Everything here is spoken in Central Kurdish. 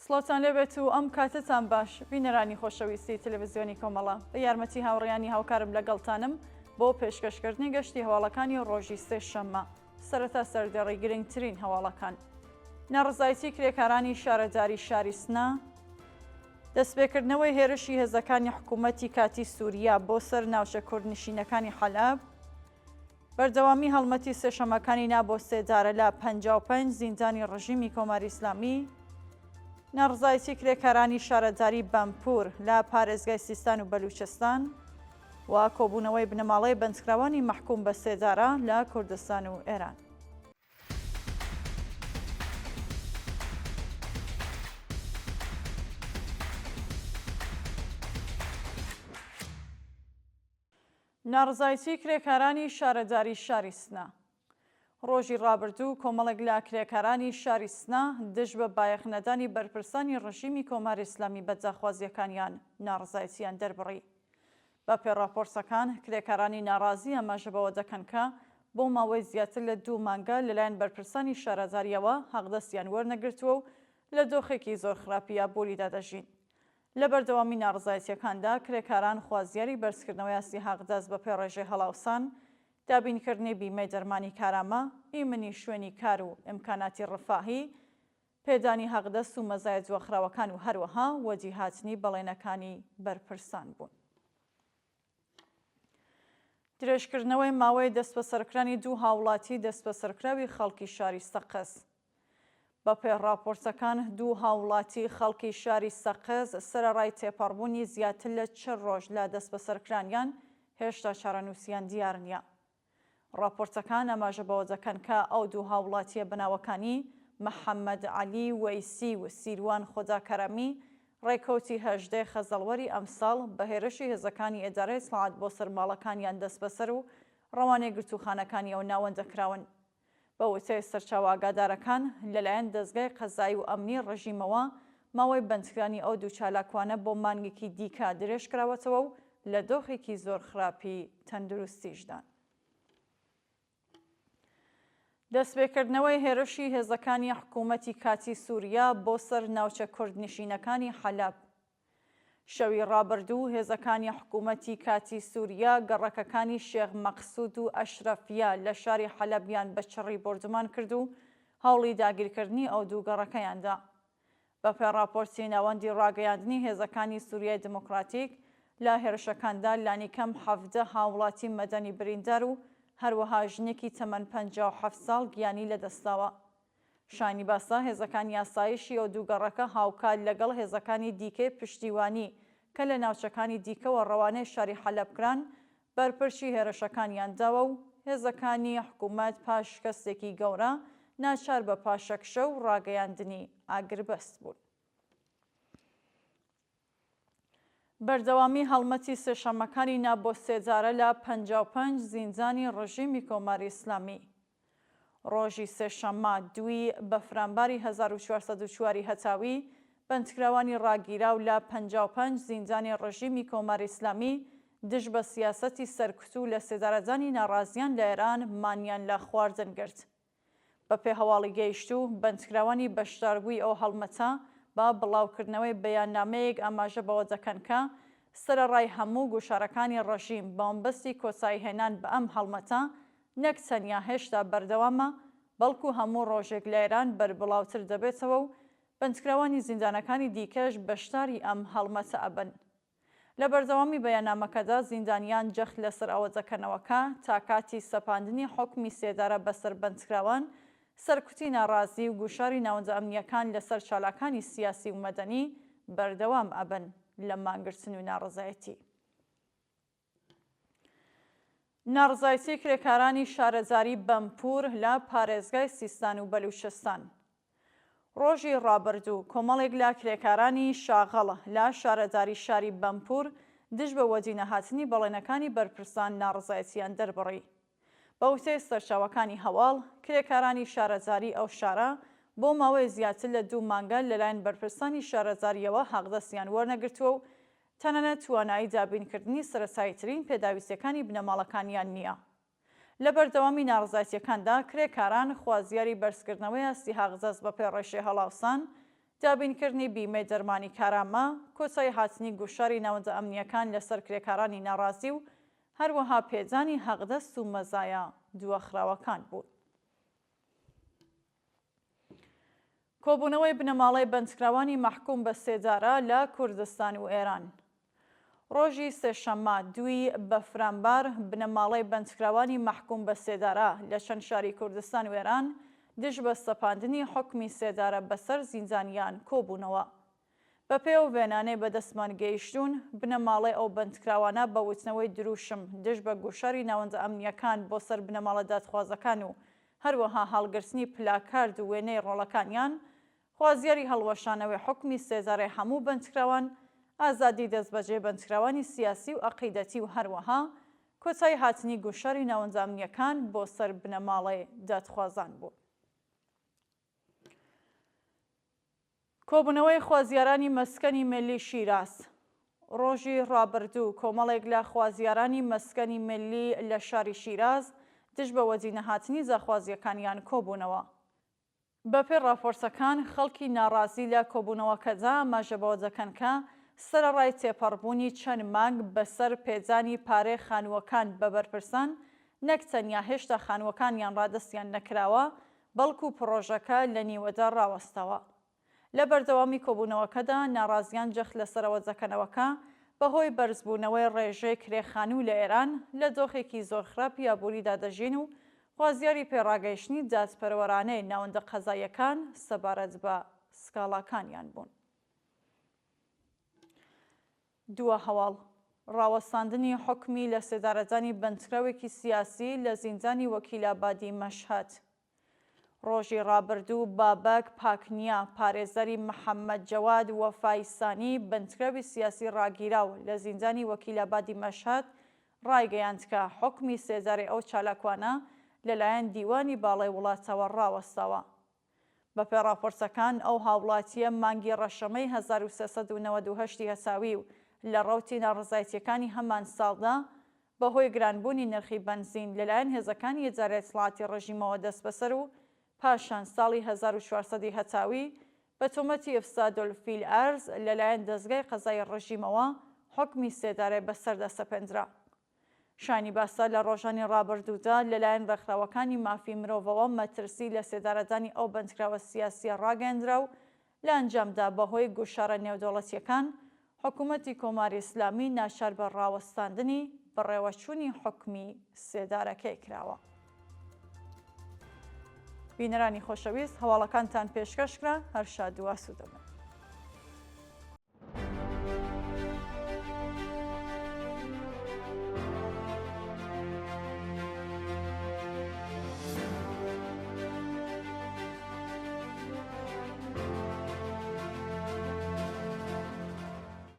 سڵاوتان لێبێت و ئەم کاتەتان باش بینەرانی خۆشەویستی تەلەڤزیۆنی کۆمەڵە بە یارمەتی هاوڕێیانی هاوکارم لەگەڵتانم بۆ پێشکەشکردنی گەشتی هەواڵەکانی ڕۆژی سێشەممە سەرەتا سەردێڕی گرنگترین هەواڵەکان. ناڕەزایەتی کرێکارانی شارەداری شاری سنە، دەستپێکردنەوەی هێرشی هێزەکانی حکوومەتی کاتی سووریا بۆ سەر ناوچە کوردنشینەکانی حەلەب، بەردەوامی هەڵمەتی سێشەمەکانی نا بۆ سێدارە لە 55 زیندانی ڕژیمی کۆماری ئیسلامی، ناڕەزایەتی کرێکارانی شارەداری بەمپوور لە پارێزگای سیستان و بەلووچستان و کۆبوونەوەی بنەماڵەی بەندکراوانی مەحکووم بە سێدارە لە کوردستان و ئێران. ناڕەزایەتی کرێکارانی شارەداری شاری سنە. ڕۆژی ڕابردوو کۆمەڵێک لە کرێکارانی شاری سنە دژ بە بایەخ نەدانی بەرپرسانی ڕژیمی کۆماری ئیسلامی بە داخوازییەکانیان ناڕەزایەتییان دەربڕی. بە پێ ڕاپۆرتەکان کرێکارانی ناڕازی ئاماژە بەوە دەکەن کە بۆ ماوەی زیاتر لە دوو مانگە لەلایەن بەرپرسانی شارەدارییەوە حەقدەستیان وەرنەگرتووە و لە دۆخێکی زۆر خراپی ئابووریدا دەژین. لە بەردەوامی ناڕەزایەتییەکاندا کرێکاران خوازیاری بەرزکردنەوەی ئاستی حەقدەست بە پێ ڕێژەی هەڵاوسان، دابینکردنی بیمەی دەرمانی کارامە، ئیمنی شوێنی کار و ئیمکاناتی ڕفاهی، پێدانی حەقدەست و مەزایە دواخراوەکان و هەروەها وەدیهاتنی بەڵێنەکانی بەرپرسان بوون. درێژکردنەوەی ماوەی دەستبەسەرکرانی دوو هاوڵاتی دەستبەسەرکراوی خەڵکی شاری سەقز. بەپێی ڕاپۆرتەکان دوو هاوڵاتی خەڵکی شاری سەقز سەرەڕای تێپەڕبوونی زیاتر لە 40 ڕۆژ لە دەستبەسەرکرانیان هێشتا چارەنووسیان دیار نییە. ڕاپۆرتەکان ئاماژە بەوە دەکەن کە ئەو دوو هاوڵاتییە بە ناوەکانی محەممەد عەلی وەیسی و سیروان خۆداکەرەمی ڕێکەوتی 18 خەزەڵوەری ئەمساڵ بە هێرشی هێزەکانی ئیدارەی ئیتڵاعات بۆ سەر ماڵەکانیان دەستبەسەر و ڕەوانەی گرتووخانەکانی ئەو ناوەندە کراون. بە وتەی سەرچاوە ئاگادارەکان، لەلایەن دەزگای قەزایی و ئەمنی ڕژیمەوە ماوەی بەندکرانی ئەو دوو چالاکوانە بۆ مانگێکی دیکە درێژکراوەتەوە و لە دۆخێکی زۆر خراپی تەندروستیشدان. دەستپێکردنەوەی هێرشی هێزەکانی حکوومەتی کاتی سووریا بۆ سەر ناوچە کوردنشینەکانی حەلەب. شەوی ڕابردوو هێزەکانی حکوومەتی کاتی سووریا گەڕەکەکانی شێخ مەقسوود و ئەشرەفیە لە شاری حەلەبیان بە چڕی بۆردومان کرد و هەوڵی داگیرکردنی ئەو دوو گەڕەکەیان دا. بەپێ ڕاپۆرتی ناوەندی ڕاگەیاندنی هێزەکانی سووریای دیموکراتیک، لە هێرشەکاندا لانیکەم 17 هاوڵاتی مەدەنی بریندار و هەروەها ژنێکی تەمەن 57 ساڵ گیانی لەدەستداوە. شایانی باسە هێزەکانی ئاسایشی ئەو دوو گەڕەکە هاوکات لەگەڵ هێزەکانی دیکەی پشتیوانی کە لە ناوچەکانی دیکەوە ڕەوانەی شاری حەلەب کران، بەرپەرچی هێرشەکانیان داوە و هێزەکانی حکوومەت پاش شکەستێکی گەورە ناچار بە پاشەکشە و ڕاگەیاندنی ئاگربەست بوون. بەردەوامی هەڵمەتی سێشەممەکانی نا بۆ سێدارە لە 55 زیندانی ڕژیمی کۆماری ئیسلامی. ڕۆژی سێشەممە دووی بەفرانباری 1404 ی هەتاوی، بەندکراوانی ڕاگیراو لە 55 زیندانی ڕژیمی کۆماری ئیسلامی دژ بە سیاسەتی سەرکوت و لەسێدارەدانی ناڕازیان لە ئێران مانیان لە خواردن گرت. بەپێ هەواڵی گەیشتوو، بەندکراوانی بەشداربووی ئەو هەڵمەتە بە بڵاوکردنەوەی بەیاننامەیەک ئاماژە بەوە دەکەن کە سەرەڕای هەموو گوشارەکانی ڕژیم بەمەبەستی کۆتاییهێنان بە ئەم هەڵمەتە نەک تەنیا هێشتا بەردەوامە بەڵکوو هەموو ڕۆژێک لە ئێران بەربڵاوتر دەبێتەوە و بەندکراوانی زیندانەکانی دیکەش بەشداری ئەم هەڵمەتە ئەبن. لە بەردەوامی بەیاننامەکەدا زیندانیان جەخت لەسەر ئەوە دەکەنەوە کە تا کاتی سەپاندنی حوکمی سێدارە بەسەر بەندکراوان، سەرکوتی ناڕازی و گوشاری ناوەندە ئەمنییەکان لەسەر چالاکانی سیاسی و مەدەنی بەردەوام ئەبن لە مانگرتن و ناڕەزایەتی. ناڕەزایەتی کرێکارانی شارەزاری بەمپوور لە پارێزگای سیستان و بەلووچستان. ڕۆژی ڕابردوو کۆمەڵێک لە کرێکارانی شاغڵ لە شارەداری شاری بەمپوور دژ بە وەدینەهاتنی بەڵێنەکانی بەرپرسان ناڕەزایەتییان دەربڕی. بە وتەی سەرچاوەکانی هەواڵ، کرێکارانی شارەداری ئەو شارە بۆ ماوەی زیاتر لە دوو مانگە لەلایەن بەرپرسانی شارەدارییەوە حەقدەستیان وەرنەگرتووە و تەنانەت توانایی دابینکردنی سەرەتاییترین پێداویستییەکانی بنەماڵەکانیان نییە. لە بەردەوامی ناڕەزایەتییەکاندا کرێکاران خوازیاری بەرزکردنەوەی ئاستی حەقدەست بەپێی ڕێژەی هەڵاوسان، دابینکردنی بیمەی دەرمانی کارامە، کۆتایی هاتنی گوشاری ناوەندە ئەمنییەکان لەسەر کرێکارانی ناڕازی و هەروەها پێدانی حەقدەست و مەزایا دواخراوەکان بوون. کۆبوونەوەی بنەماڵەی بەندکراوانی مەحکووم بە سێدارە لە کوردستان و ئێران. ڕۆژی سێشەممە دووی بەفرانبار بنەماڵەی بەندکراوانی مەحکووم بە سێدارە لە چەند شاری کوردستان و ئێران دژ بە سەپاندنی حوکمی سێدارە بەسەر زیندانیان کۆبوونەوە. بەپێی ئەو وێنانەی بەدەستمان گەیشتوون، بنەماڵەی ئەو بەندکراوانە بە وتنەوەی درووشم دژ بە گوشاری ناوەندە ئەمنییەکان بۆ سەر بنەماڵە دادخوازەکان و هەروەها هەڵگرتنی پلاکارد و وێنەی ڕۆڵەکانیان، خوازیاری هەڵوەشانەوەی حوکمی سێدارەی هەموو بەندکراوان، ئازادی دەستبەجێ بەندکراوانی سیاسی و عەقیدەتی و هەروەها کۆتایی هاتنی گوشاری ناوەندە ئەمنییەکان بۆ سەر بنەماڵەی دادخوازان بوون. کۆبوونەوەی خوازیارانی مەسکەنی میللی شیراز ڕۆژی ڕابردوو کۆمەڵێک لە خوازیارانی مەسکەنی میللی لە شاری شیراز دژ بە وەدینەهاتنی داخوازییەکانیان کۆبوونەوە. بەپێی ڕاپۆرتەکان خەڵکی ناڕازی لە کۆبوونەوەکەدا ئاماژە بەوە دەکەن کە سەرەڕای تێپەڕبوونی چەند مانگ بەسەر پێدانی پارەی خانووەکان بە بەرپرسان، نەک تەنیا هێشتا خانووەکانیان ڕادەستیان نەکراوە، بەڵکو پڕۆژەکە لە نیوەدا ڕاوەستاوە. لە بەردەوامی کۆبوونەوەکەدا ناڕازیان جەخت لەسەر ئەوە دەکەنەوە کە بەهۆی بەرزبوونەوەی ڕێژەی کرێ خانوو لە ئێران لە دۆخێکی زۆر خراپی ئابووریدا دەژین و خوازیاری پێڕاگەیشتنی دادپەروەرانەی ناوەندە قەزاییەکان سەبارەت بە سکاڵاکانیان بوون. دوا هەواڵ، ڕاوەستاندنی حوکمی لەسێدارەدانی بەندکراوێکی سیاسی لە زیندانی وەکیلابادی مەشهەد. ڕۆژی ڕابردوو بابەک پاکنیا، پارێزەری محەممەد جەواد وەفای سانی، بەندکراوی سیاسی ڕاگیراو لە زیندانی وەکیلابادی مەشهەد، ڕایگەیاند کە حوکمی سێدارەی ئەو چالاکوانە لەلایەن دیوانی باڵای وڵاتەوە ڕاوەستاوە. بەپێ ڕاپۆرتەکان، ئەو هاوڵاتییە مانگی ڕەشەمەی 1398 ی هەتاوی و لە ڕەوتی ناڕەزایەتییەکانی هەمان ساڵدا بەهۆی گرانبوونی نرخی بەنزین لەلایەن هێزەکانی ئیدارەی ئیتڵاعاتی ڕژیمەوە دەستبەسەر و پاشان ساڵی 1400 ی هەتاوی بە تۆمەتی افساد فی الارض لەلایەن دەزگای قەزایی ڕژیمەوە حوکمی سێدارەی بەسەردا سەپێندرا. شایانی باسە لە ڕۆژانی ڕابردوودا لەلایەن ڕێکخراوەکانی مافی مرۆڤەوە مەترسی لەسێدارەدانی ئەو بەندکراوە سیاسییە ڕاگەیەندرا و لە ئەنجامدا بەهۆی گوشارە نێودەوڵەتییەکان حکوومەتی کۆماری ئیسلامی ناچار بە ڕاوەستاندنی بەڕێوەچوونی حوکمی سێدارەکەی کراوە. بینەرانی خۆشەویست هەواڵەکانتان پێشکەش کرا هەر شاد و ئاسوودە بن.